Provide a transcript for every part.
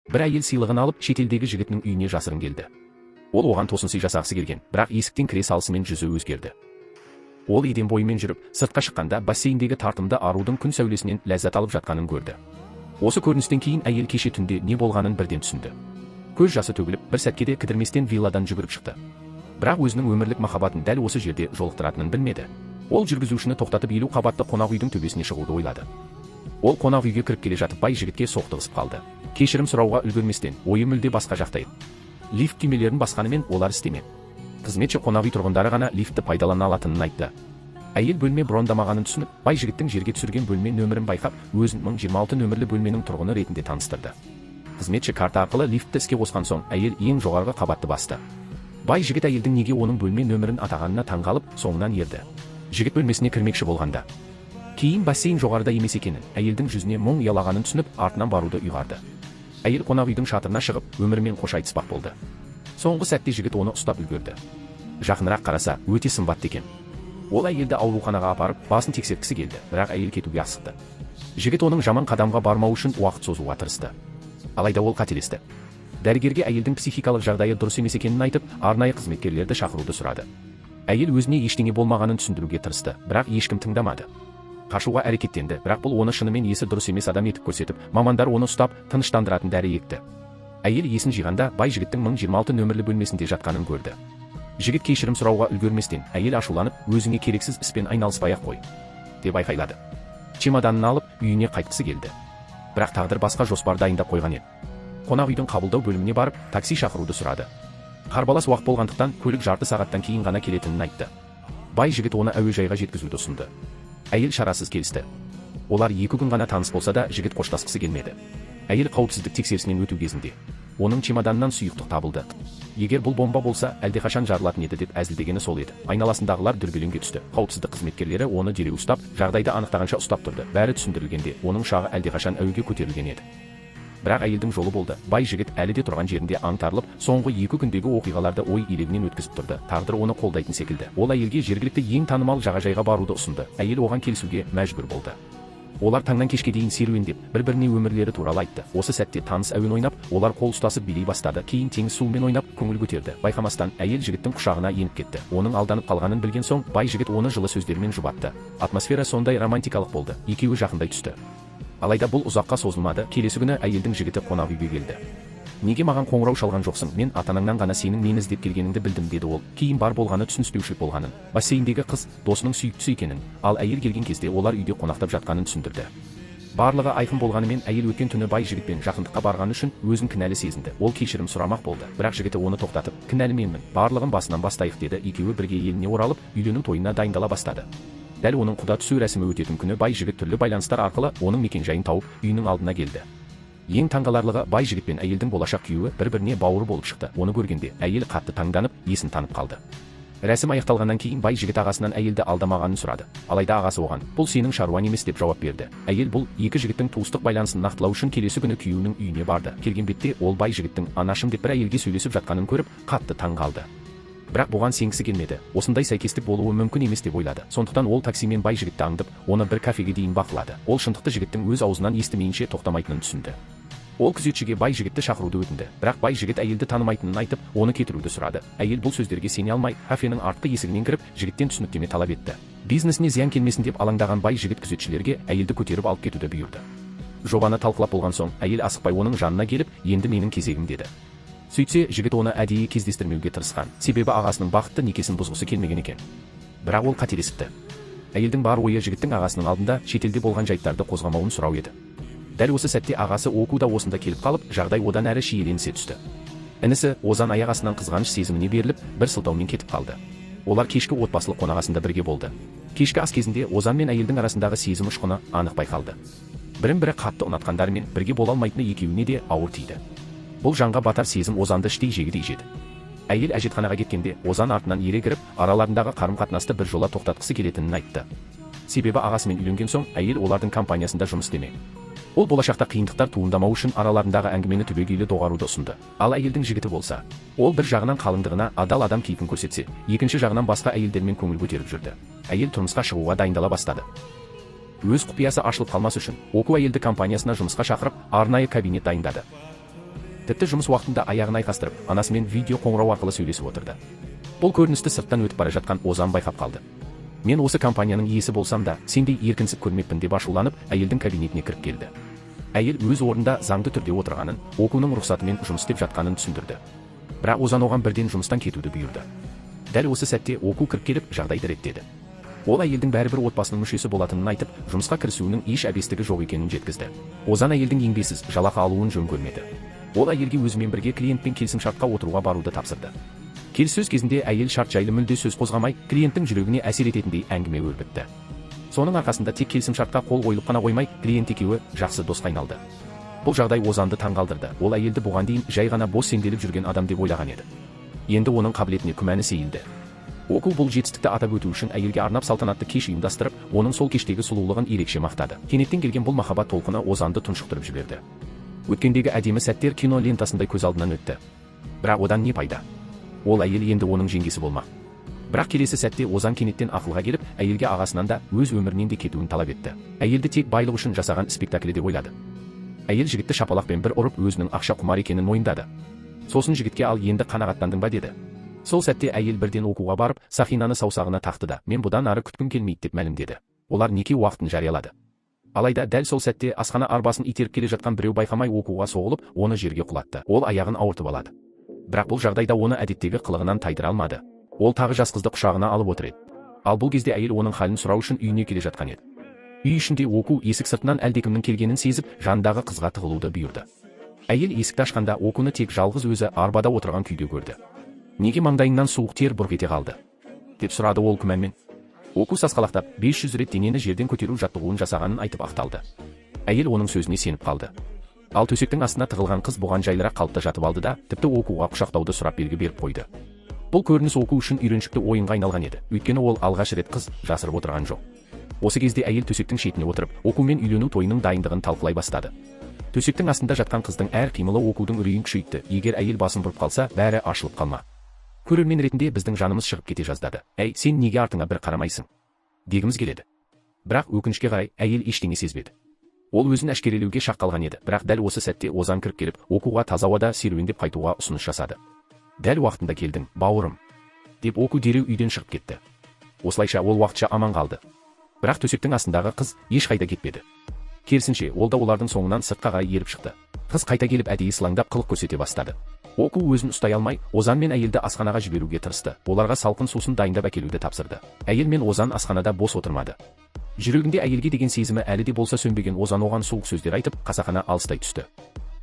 Бір әйел сыйлығын алып, шетелдегі жігітінің үйіне жасырын келді. Ол оған тосын сый жасағысы келген, бірақ есіктен кіре салысымен жүзі өзгерді. Ол еден бойымен жүріп, сыртқа шыққанда бассейндегі тартымды арудың күн сәулесінен ләззат алып жатқанын көрді. Осы көріністен кейін әйел кеше түнде не болғанын бірден түсінді. Көз жасы төгіліп, бір сәтке де кідірместен вилладан жүгіріп шықты. Бірақ өзінің өмірлік махаббатын дәл осы жерде жолықтыратынын білмеді. Ол жүргізушіні тоқтатып, 50 қабатты қонақ үйдің төбесіне шығуды ойлады. Ол қонақ үйге кіріп келе жатып, бай жігітке соқтығысып қалды. Кешірім сұрауға үлгерместен, ойы мүлде басқа жақта еді. Лифт түймелерін басқанымен олар істемеді. Қызметші қонақ үй тұрғындары ғана лифтті пайдалана алатынын айтты. Әйел бөлме брондамағанын түсініп, бай жігіттің жерге түсірген бөлме нөмірін байқап, өзін 1026 нөмірлі бөлменің тұрғыны ретінде таныстырды. Қызметші карта арқылы лифтті іске қосқан соң, әйел ең жоғарғы қабатты басты. Бай жігіт әйелдің неге оның бөлме нөмірін атағанына таңғалып, соңынан ерді. Жігіт бөлмесіне кірмекші болғанда, кейін бассейн жоғарыда емес екенін, әйелдің жүзіне мұң ұялағанын түсініп, артынан баруды ұйғарды. Әйел қонақ үйдің шатырына шығып, өмірімен қош айтыспақ болды. Соңғы сәтте жігіт оны ұстап үлгерді. Жақынырақ қараса, өте сымбатты екен. Ол әйелді ауруханаға апарып, басын тексерткісі келді, бірақ әйел кетуге асықты. Жігіт оның жаман қадамға бармау үшін уақыт созуға тырысты. Алайда ол қателесті. Дәрігерге әйелдің психикалық жағдайы дұрыс емес екенін айтып, арнайы қызметкерлерді шақыруды сұрады. Әйел өзіне ештеңе болмағанын түсіндіруге тырысты, бірақ ешкім тыңдамады. Қашуға әрекеттенді, бірақ бұл оны шынымен есі дұрыс емес адам етіп көрсетіп, мамандар оны ұстап, тыныштандыратын дәрі екті. Әйел есін жиғанда бай жігіттің 1026 нөмірлі бөлмесінде жатқанын көрді. Жігіт кешірім сұрауға үлгерместен, әйел ашуланып, өзіңе керексіз іспен айналыспай-ақ қой, деп айқайлады. Чемоданын алып, үйіне қайтқысы келді. Бірақ тағдыр басқа жоспар дайындап қойған еді. Қонақ үйдің қабылдау бөліміне барып, такси шақыруды сұрады. Қарбалас уақыт болғандықтан, көлік жарты сағаттан кейін ғана келетінін айтты. Бай жігіт оны әуежайға жеткізуді ұсынды. Әйел шарасыз келісті. Олар 2 күн ғана таныс болса да, жігіт қоштасқысы келмеді. Әйел қауіпсіздік тексерісінен өту кезінде оның чемоданынан сұйықтық табылды. Егер бұл бомба болса, әлдеқашан жарылатын еді деп әзілдегені сол еді. Айналасындағылар дүрбелеңге түсті. Қауіпсіздік қызметкерлері оны дереу ұстап, жағдайды анықтағанша ұстап тұрды. Бәрі түсіндірілгенде, оның ұшағы әлдеқашан әуеге көтерілген еді. Бірақ әйелдің жолы болды. Бай жігіт әлі де тұрған жерінде аңтарылып, соңғы 2 күндегі оқиғаларды ой елегінен өткізіп тұрды. Тағдыр оны қолдайтын секілді. Ол әйелге жергілікті ең танымал жағажайға баруды ұсынды. Әйел оған келісуге мәжбүр болды. Олар таңнан кешке дейін серуендеп, бір-біріне өмірлері туралы айтты. Осы сәтте таныс әуен ойнап, олар қол ұстасып билей бастады. Кейін теңіз суымен ойнап, көңіл көтерді. Байқамастан әйел жігіттің құшағына еніп кетті. Оның алданып қалғанын білген соң, бай жігіт оны жылы сөздермен жұбатты. Атмосфера сондай романтикалық болды. Екеуі жақындай түсті. Алайда бұл ұзаққа созылмады. Келесі күні әйелдің жігіті қонақ үйге келді. Неге маған қоңырау шалған жоқсың? Мен ата-анаңнан ғана сенің мені іздеп келгеніңді білдім, деді ол. Кейін бар болғаны түсініспеушілік болғанын, бассейндегі қыз досының сүйіктісі екенін, ал әйел келген кезде олар үйде қонақтап жатқанын түсіндірді. Барлығы айқын болғанымен әйел өткен түні бай жігітпен жақындыққа барғаны үшін өзін кінәлі сезінді. Ол кешірім сұрамақ болды, бірақ жігіті оны тоқтатып, кінәлі менмін, барлығын басынан бастайық деді. Екеуі бірге еліне оралып, үйлену тойына дайындала бастады. Дәл оның құда түсу рәсімі өтетін күні бай жігіт түрлі байланыстар арқылы оның мекенжайын тауып, үйінің алдына келді. Ең таңғаларлығы, бай жігіт пен әйелдің болашақ күйеуі бір-біріне бауыр болып шықты. Оны көргенде әйел қатты таңданып, есін танып қалды. Рәсім аяқталғаннан кейін бай жігіт ағасынан әйелді алдамағанын сұрады. Алайда ағасы оған, бұл сенің шаруаң емес деп жауап берді. Әйел бұл екі жігіттің туыстық байланысын нақтылау үшін келесі күні күйеуінің үйіне барды. Келген бетте ол бай жігіттің анашым деп бір әйелге сөйлесіп жатқанын көріп, қатты таңғалды. Бірақ бұған сенгісі келмеді. Осындай сәйкестік болуы мүмкін емес деп ойлады. Сондықтан ол таксимен бай жігітті аңдып, оны бір кафеге дейін бақылады. Ол шындықты жігіттің өз аузынан естімейінше тоқтамайтынын түсінді. Ол күзетшіге бай жігітті шақыруды өтінді. Бірақ бай жігіт әйелді танымайтынын айтып, оны кетіруді сұрады. Әйел бұл сөздерге сене алмай, кафенің артқы есігінен кіріп, жігіттен түсініктеме талап етті. Бизнесіне зиян келмесін деп алаңдаған бай жігіт күзетшілерге әйелді көтеріп алып кетуді бұйырды. Жобаны талқылап болған соң, әйел асықпай оның жанына келіп, енді менің кезегім деді. Сөйтсе, жігіт оны әдейі кездестірмеуге тырысқан. Себебі ағасының бақытты некесін бұзғысы келмеген екен. Бірақ ол қателесіпті. Әйелдің бар ойы жігіттің ағасының алдында шетелде болған жайттарды қозғамауын сұрау еді. Дәл осы сәтте ағасы Оку да осында келіп қалып, жағдай одан әрі шиеленісе түсті. Інісі Озан аяқ астынан қызғаныш сезіміне беріліп, бір сылтаумен кетіп қалды. Олар кешкі отбасылық қонақасында бірге болды. Кешкі ас кезінде Озан мен әйелдің арасындағы сезім ұшқыны анық байқалды. Бірін-бірі қатты ұнатқандарымен бірге бола алмайтыны екеуіне де ауыр тиді. Бұл жанға батар сезім Озанды іштей жегідей жеді. Әйел әжетханаға кеткенде Озан артынан ере кіріп, араларындағы қарым-қатынасты бір жола тоқтатқысы келетінін айтты. Себебі ағасымен үйленген соң әйел олардың компаниясында жұмыс істемек. Ол болашақта қиындықтар туындамау үшін араларындағы әңгімені түбегейлі доғаруды ұсынды. Ал әйелдің жігіті болса, ол бір жағынан қалыңдығына адал адам кейпін көрсетсе, екінші жағынан басқа әйелдермен көңіл көтеріп жүрді. Әйел тұрмысқа шығуға дайындала бастады. Өз құпиясы ашылып қалмас үшін Оку әйелді компаниясына жұмысқа шақырып, арнайы кабинет дайындады. Тіпті жұмыс уақытында аяғын айқастырып, анасымен видео қоңырау арқылы сөйлесіп отырды. Бұл көріністі сырттан өтіп бара жатқан Озан байқап қалды. Мен осы компанияның иесі болсам да, сендей еркінсіп көрмеппін деп ашуланып, әйелдің кабинетіне кіріп келді. Әйел өз орнында заңды түрде отырғанын, Окуның рұқсатымен жұмыс істеп жатқанын түсіндірді. Бірақ Озан оған бірден жұмыстан кетуді бұйырды. Дәл осы сәтте Оку кіріп келіп, жағдайды реттеді. Ол әйелдің бәрібір отбасының мүшесі болатынын айтып, жұмысқа кірісуінің еш әбестігі жоқ екенін жеткізді. Озан әйелдің еңбесіз жалақы алуын жөн көрмеді. Ол әйелге өзімен бірге клиентпен келісімшартқа отыруға баруды тапсырды. Келіссөз кезінде әйел шарт жайлы мүлде сөз қозғамай, клиенттің жүрегіне әсер ететіндей әңгіме өрбітті. Соның арқасында тек келісімшартқа қол қойылып қана қоймай, клиент екеуі жақсы досқа айналды. Бұл жағдай Озанды таңғалдырды. Ол әйелді бұған дейін жай ғана бос сенделіп жүрген адам деп ойлаған еді. Енді оның қабілетіне күмәні сейілді. Оку бұл жетістікті атап өту үшін әйелге арнап салтанатты кеш ұйымдастырып, оның сол кештегі сұлулығын ерекше мақтады. Кенеттен келген бұл махаббат толқыны Озанды тұншықтырып жіберді. Өткендегі әдемі сәттер кино лентасындай көз алдынан өтті. Бірақ одан не пайда? Ол әйел енді оның жеңгесі болмақ. Бірақ келесі сәтте Озан кенеттен ақылға келіп, әйелге ағасынан да өз өмірінен де кетуін талап етті. Әйелді тек байлық үшін жасаған спектаклі деп ойлады. Әйел жігітті шапалақпен бір ұрып, өзінің ақша құмар екенін мойындады. Сосын жігітке ал енді қанағаттандың ба деді. Сол сәтте әйел бірден Окуға барып, сақинаны саусағына тақты да, мен бұдан ары күткім келмейді деп мәлімдеді. Олар неке уақытын жариялады. Алайда дәл сол сәтте асхана арбасын итеріп келе жатқан біреу байқамай Окуға соғылып, оны жерге құлатты. Ол аяғын ауыртып алады. Бірақ бұл жағдайда оны әдеттегі қылығынан тайдыра алмады. Ол тағы жас қызды құшағына алып отыр еді. Ал бұл кезде әйел оның халін сұрау үшін үйіне келе жатқан еді. Үй ішінде Оку есік сыртынан әлдекімнің келгенін сезіп, жанындағы қызға тығылуды бұйырды. Әйел есікті ашқанда Окуны тек жалғыз өзі арбада отырған күйде көрді. Неге маңдайыңнан суық тер бұрқ ете қалды? Деп сұрады ол күмәнмен. Оку сасқалақтап, 500 рет денені жерден көтеру жаттығуын жасағанын айтып ақталды. Әйел оның сөзіне сеніп қалды. Ал төсектің астына тығылған қыз бұған жайлырақ қалыпта жатып алды да, тіпті Окуға құшақтауды сұрап белгі беріп қойды. Бұл көрініс Оку үшін үйреншікті ойынға айналған еді. Өйткені ол алғаш рет қыз жасырып отырған жоқ. Осы кезде әйел төсектің шетіне отырып, Окумен үйлену тойының дайындығын талқылай бастады. Төсектің астында жатқан қыздың әр қимылы Окудың үрейін күшейтті. Егер әйел басын бұрып қалса, бәрі ашылып қалма. Көрермен ретінде біздің жанымыз шығып кете жаздады. Әй, сен неге артыңа бір қарамайсың? Дегіміз келеді. Бірақ өкінішке қарай әйел ештеңе сезбеді. Ол өзін әшкерелеуге шақ қалған еді. Бірақ дәл осы сәтте Озан кіріп келіп, Окуға таза ауада серуендеп қайтуға ұсыныс жасады. Дәл уақытында келдің, бауырым, деп Оку дереу үйден шығып кетті. Осылайша ол уақытша аман қалды. Бірақ төсектің астындағы қыз ешқайда кетпеді. Керісінше, ол да олардың соңынан сыртқа қарай еріп шықты. Қыз қайта келіп әдейі сылаңдап қылық көрсете бастады. Оку өзін ұстай алмай, Озан мен әйелді асханаға жіберуге тырысты. Оларға салқын сусын дайындап әкелуді тапсырды. Әйел мен Озан асханада бос отырмады. Жүрегінде әйелге деген сезімі әлі де болса сөнбеген Озан оған суық сөздер айтып, қасақана алыстай түсті.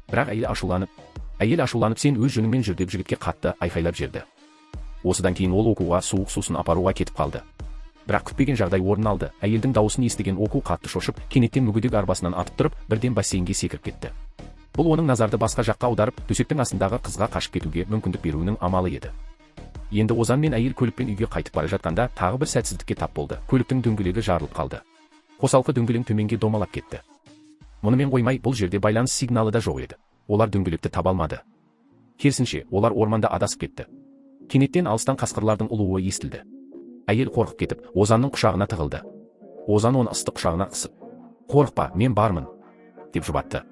Бірақ әйел ашуланып сен өз жөніңмен жүр деп жігітке қатты айқайлап жіберді. Осыдан кейін ол Окуға суық сусын апаруға кетіп қалды. Бірақ күтпеген жағдай орын алды. Әйелдің дауысын естіген Оку қатты шошып, кенеттен мүгедек арбасынан атып тұрып, бірден бассейнге секіріп кетті. Бұл оның назарды басқа жаққа аударып, төсектің астындағы қызға қашып кетуге мүмкіндік беруінің амалы еді. Енді Озан мен әйел көлікпен үйге қайтып бара жатқанда тағы бір сәтсіздікке тап болды. Көліктің дөңгелегі жарылып қалды. Қосалқы дөңгелек төменге домалап кетті. Мұнымен қоймай, бұл жерде байланыс сигналы да жоқ еді. Олар дөңгелекті таба алмады. Керісінше, олар орманда адасып кетті. Кенеттен алыстан қасқырлардың ұлуы естілді. Әйел қорқып кетіп, Озанның құшағына тығылды. Озан оны ыстық құшағына қысып, «Қорықпа, мен бармын», деп жұбатты.